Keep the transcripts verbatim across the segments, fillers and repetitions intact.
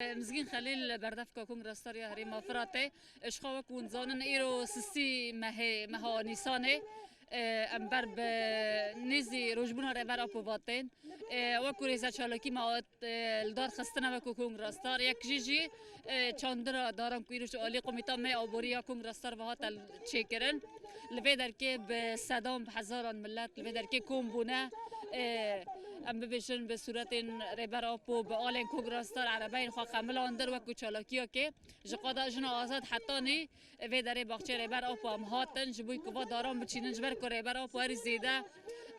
Mizgîn Xelîl, berdevka Kongra Star ya Herêma Firatê. Ji xwe wek hûn zanin, îro sisî mehê, meha Nîsanê. Em ber bi nêzî rojbûna Rêber Apo ve tên. Wekû rêze çalakî me hat, li dar xistine wekû Kongra Star. Yek jî jî çandira daran ku îro ji alî Komîta me Aborî ya Kongra Star ve hate çêkirin. Li vê derkê bi sedan, bi hezaran millet li vê derkê kom bûne. Em bibêjin bi sûretên Rêber Apo, bi alên Kongra Star, erebeyên xwe xemilandin wekû çalakiyekê. Ji qada Jina Azad hetanî vê derê baxçeyê Rêber Apo em hatin, ji bo ku va daran biçînin, ji ber ku Rêber Apo herî zêde,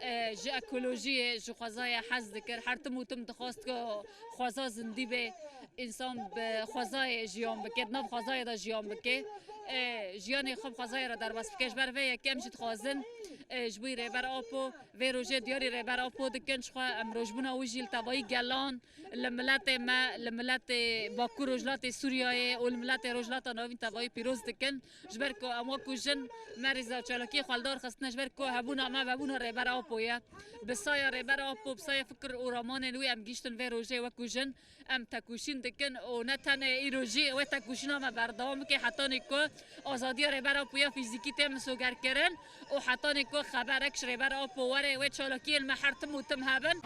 e, ji ekolojiyê, ji xwezayê hez dikir. Her tim û tim dixwest ku xweza zindî be, însan bi xwezayê jiyan bike, di nav xwezayê de jiyan bike. E, jiyanê xwe bi xwezayê re derbas bike. Ji ber vê yekê em jî dixwazin, e, ji bo Rêber Apo, vê rojê diyarî Rêber Apo dikin. Ji xwe em rojbûna wî jî li tevayî gelan, li miletê me, li miletê Bakur Rojhilatê Sûriyeyê û li miletê Rojhilata Navîn tevayî pîroz dikin. Ji ber ku em wekû jin me rêza çalakiyê xwe li dar xistine, ji ber ku hebûna me vebûna Rêber Apo ye. Bi saya Rêber Apo, bi saya fikir û ramanên wî em gihîştin vê rojê wekû jin. Em tekoşîn dikin û ne tenê îro jî wê tekoşîna me berdewam bike hetanî ku azadiya Rêber Apo ya fîzîkî tê misogerkirin û hetanî ku xeberek ji Rêber Apo were, wê çalakiyên me her tim û tim hebin.